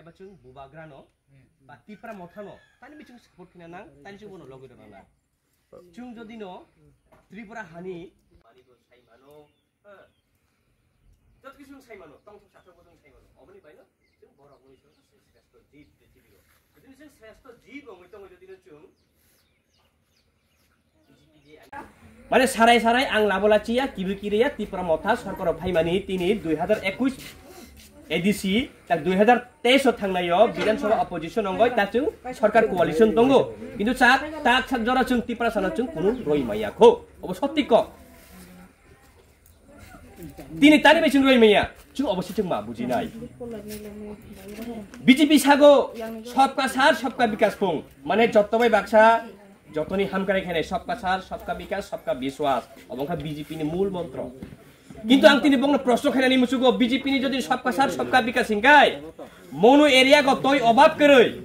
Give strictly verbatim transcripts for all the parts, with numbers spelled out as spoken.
Ba chwng Bubagrano, ba Tipra Mothano, tani bichung support khina nang, tani chwng bono logwi rwna nang. Chwng jodi no Tripura hani, mani bo sai mano, ha. Jot kisu sai mano, tong thok sathok bo chwng sai mano. Oboni baino chwng borok ni sreshto jib prithibi o. Jodi chwng sreshto jib wngwi tongo jodi no chwng Mane sarai sarai ang labola chiya kibu kiriya Tipra Motha sorkaro phaimani tini dui hazar ekush A D C tak dui hazar teis o thangnaio Bidhan Sabha opposition ongoi ta chwng sorkar coalition tongo. Kintu chak tak sak jora chwng Tipra sana chwng kunu roi maya kho. Obo sotti ko. Tini tani bai chwng roi maya, chwng obo se chwng ma bujinai. B J P sago sabka sar sabka bikas phung, mane jotto bai baksa, jotoni hamkrai khainai sabka sar sabka bikas sabka biswas, obo wngkha B J P ni mul montro. Kintu ang tini bongno proshno khainani muchugo B J P ni jodi sabka sar sabka bikas hingkai, Monu area go toi obab kwrwi.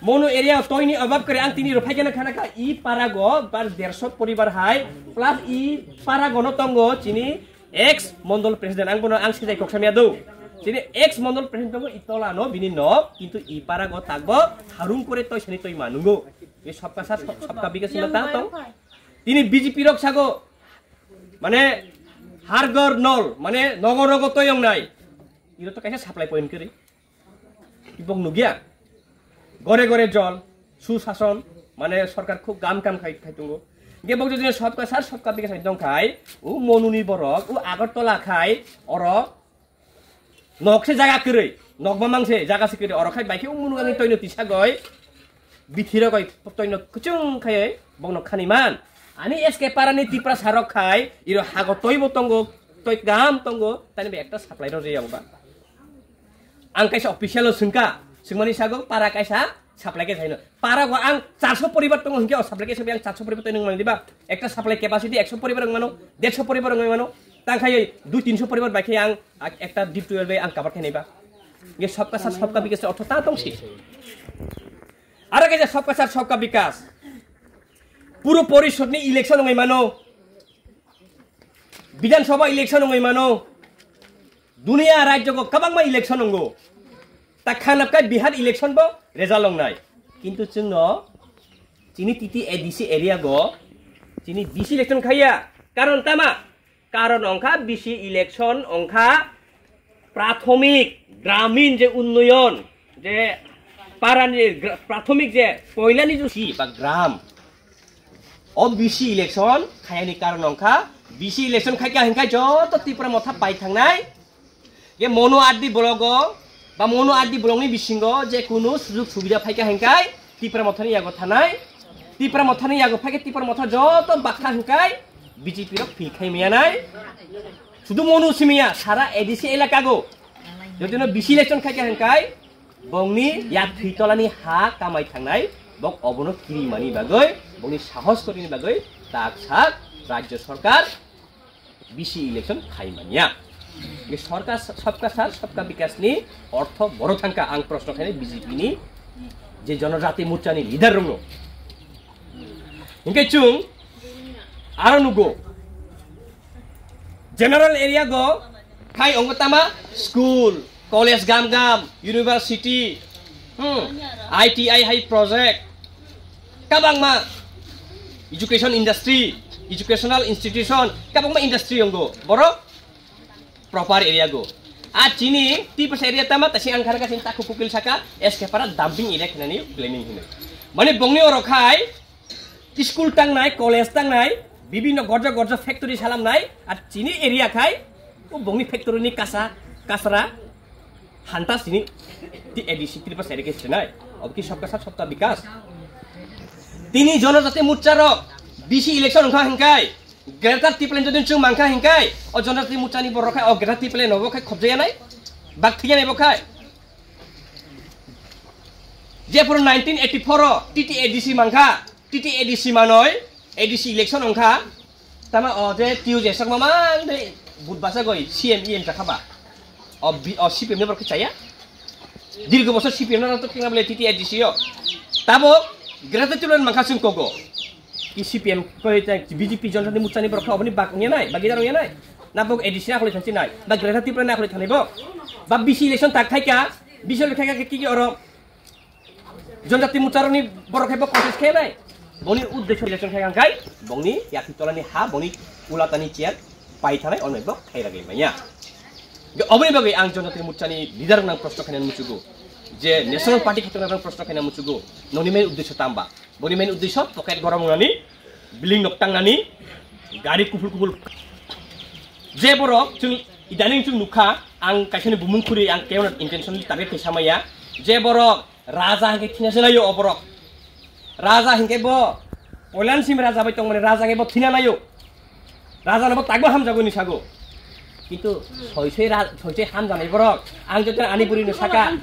Monu area toi ni obab kwrwi ang tini rwphai khe khana kha i para go bar derso poribar hai plus i para go no tongo chini ex mondol president ang bono ang sejai kok samya do. Chini ex mondol president tongo i tola no bini no kintu i para go takbo harung kore toi sani toi manungo. I sabka sar sab-, sabka bikas ma ta tong. Tini B J P rok sago mane har ghar nol mane nogo nogo toi ong nai. Iro to kaisa supply point kwrwi. Ibok nugya. Gore gore jol, susason, mane sorkar khub gam kam khai, khai tongo. Ge bok jodi sabka sar sabka bikas hai tong khai, u Monuni borok, u Agartala khai, oro nok se jaga kwrwi, nok mamang se jaga se kwrwi, oro khai bai khe u Monu ani toino tisa goi, bithira goi toino kuchung khai, bokno khani man. Ani S K Parani Tipra sarok khai, iro hago toibo tongo, toi gam tongo, tani bai ekta supply rw riyang ba. Ang kaisa official o swngka, swngmani sago para kaisa supply case haino. Para go ang charso poribar tongo hinkhe o supply case ang charso poribar tongo mani diba? Ekta supply capacity ekso poribar wng mano, derso poribar wng mano. Tang khai dui tinso poribar bai khe ang ak-, ekta deep twelve ang cover khe naiba. Ge sabka sar sabka bikas ortho ta tongsi. Aro kaisa sabka sar sabka bikas. Puro porishod ni election wng mano. Bidhan Sabha election wngwi mano. Duniya rajyo go kwbangma election wngo. Ta khanapkai Bihar election bo result wngnai. Kintu chwngno chini T T A D C area go chini B C election khaiya. Karon tama? Karon wngkha B C election wngkha prathomik, gramin je unnoyon, je parani gra-, prathomik je poilani je si ba gram. O B C election khayani karon wngkha, B C election khaikha hinkhai joto Tipra Motha pai thangnai. Ye Monu R D block o, ba Monu R D block ni bisingo je kunu sujug subida phaikha hinkhai Tipra Mothani yago thanai. Tipra Mothani yago phaikhe Tipra Motha joto bakha hinkhai B J P rok phil khai maya nai. Sudu Monu simiya sara A D C elaka go. Jodi no B C election khaikha hinkhai bongni yak thwi tolani ha kamai thangnai, bok obono kirimani bagwi, bongni sahos korini bagwi tak sak rajyo sorkar B C election khai manya. Ni sorkar sabka sar sabka bikas ni ortho boro thangka ang proshno khainai B J P ni je Jonojati Morcha ni leader rokno. Hinkhe chwng aro nugo general area go khai ongo tama school, college gam gam, university, hmm, I T I hai project, kabangma education industry, educational institution, kabangma industry ongo, borok proper area go. A chini Tipasa area tama tasi ang khana kasin taku kukil saka S K Para dumping area khinani planning hino. Mane bongni oro khai school tangnai, college tangnai, bibinno gorja gorja factory salamnai, ar chini area khai o bongni factory ni kasa, kasra, hanta sini ti A D C Tripura side ke sinai. Ob ki sabka sat sabka bikas. Tini Jonojati Morcha rok B C election wngkha hinkai, Greater Tipraland jodi chwng mankha hinkai, o Jonojati Morcha ni borok khai o Greater Tipraland no bo khai khobjaya nai, bak thiya nai bo khai. Jephuru nineteen eighty-four o T T A D C mankha, T T A D C manoi, A D C election wngkha, tama o je T U Jesok mamang de budbasa goi C M E M chakha ba. O bi-, o C P M ni borok chaya. Dirgo bosor C P M no to kina bole T T A D C o. Tabo Greater Tipraland mankha chwng kogo. Ki C P M koi ta B J P Jonojati Morcha ni borok oboni bak ongya nai, bagi dar ongya nai. Na bok A D C na kholi thansi nai, ba Greater Tipraland na kholi thanai bo. Ba B C election tak khai ka, Bisal khe khe kiki oro. Jonjati mucharoni borok khe bo contest khe nai. Boni uddesho election khe kang kai. Bongni yati tolani ha, boni ulatani chair pai thanai onai bo khai ragwi manya. Ge oboni bagwi ang Jonjati muchani leader nang prosto khaina muchugo. Je National Party khe tongnai prosto khaina muchugo. Noni main uddesho tamba. Boni main uddesho pocket gorom nani, building nok tang nani, gari kuful kuful. Je borok chwng idaning chwng nukha, ang kaisani bumung khuri ang kewna intention target khe samaya. Je borok raja hingke thina se nayo oborok. Raja hingke bo poilan sim raja bai tongmani raja hingke bo thina nayo. Raja no bo takbo hamjago ni sago. Kintu soisoi ra-, soisoi hamjanai borok. Ang joto ani buri no saka.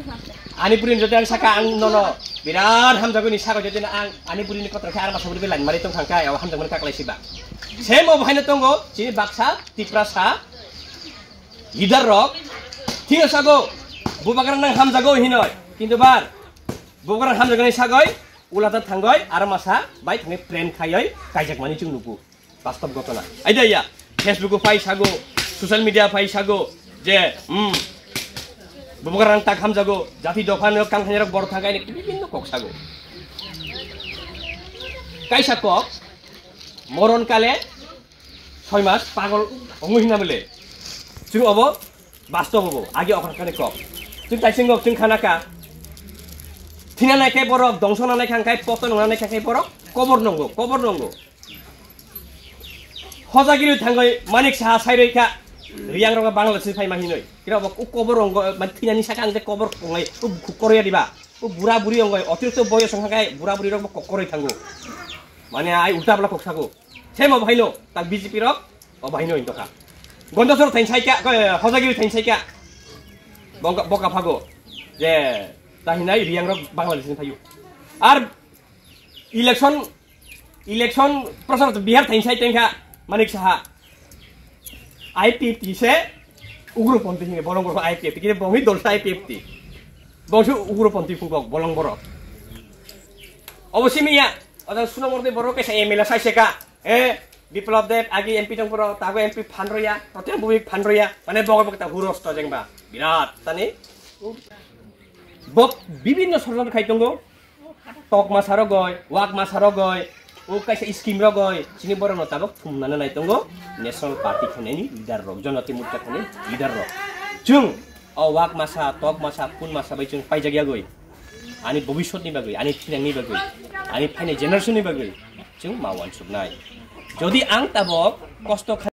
Ani buri no joto ang saka ang nono. Birat hamjago ni sago joto ang ani buri ni kotor khe arma saburi bai line mari tong thangka ya hamjagmani kaklai siba. Same obo haino tongo chini baksa Tiprasa leader rok. Thina sago bubagra nang hamjago hinoi. Kintu bar bubagra hamjagani sagoi ulata thangoi arma sa bai thangoi plan khaioi kaijakmani chwng nugo. Bastob gotona. Aida ya, Facebook o phai sago, social media phai sago, je, hmm, bubagra rang tak hamjago, jati dopha no kang khainai rok borok thangkai ni bibinno kok sago. Kaisa kok, moron kale, soi mas, pagol, ongo hinna bele. Chwng obo, bastob obo, agi okra kane kok. Chwng taising kok, chwng khana ka. Thina nai khe borok, dongso na nai kha, hingkai poto nungna nai kha khe borok, kobor nongo, kobor nongo. Hojagiri thangoi Manik Saha sairoi kha, Riyang rogo Bangladesh ni phaima hinoi. Kira bo u kobor ongo, man thinani saka ang je kobor ongai, u bukhuk koroi diba. U bura buri ongo, otirokto boyos ongkha khe bura buri rok bo kok koroi thango. Mane ai ulta bla kok sago. Same obo haino, ta B J P rok, obo haino hinto kha. Gondasoro thain saika, ko, Hojagiri thain saika. Boka, boka phago. Je, ta hinai Riyang rok Bangladesh ni phaio. Ar election, election prochar Bihar thain sai tengkha Manik Saha. I P F T se ugroponthi hinwi bolong borok I P F T, kini bongni dolsa I P F T. Bongsi ugroponthi phukok bolong borok. Obo simi ya, oda suno morde borok kaisa M L A sai seka. Eh, Biplab Deb agi M P tong borok, tago M P phan roya, protem bumi phan roya, mane bogo bogo ta huros to jengba. Birat tani. Bok bibinno sorjantro khai tongo. Tok masa rogoi, wak masa rogoi, o kaisa scheme rogoi, chini borok no tabok thumnani nai tongo National Party khainani leader rok, Jonati Morcha khainani leader rok. Chwng o wak masa, tok masa, phun masa bai chwng paijak yagoi. Ani bobiswt ni bagwi, ani thinang ni bagwi, ani phainai generation ni bagwi chwng ma wansuknai. Jodi ang tabok kosto kha-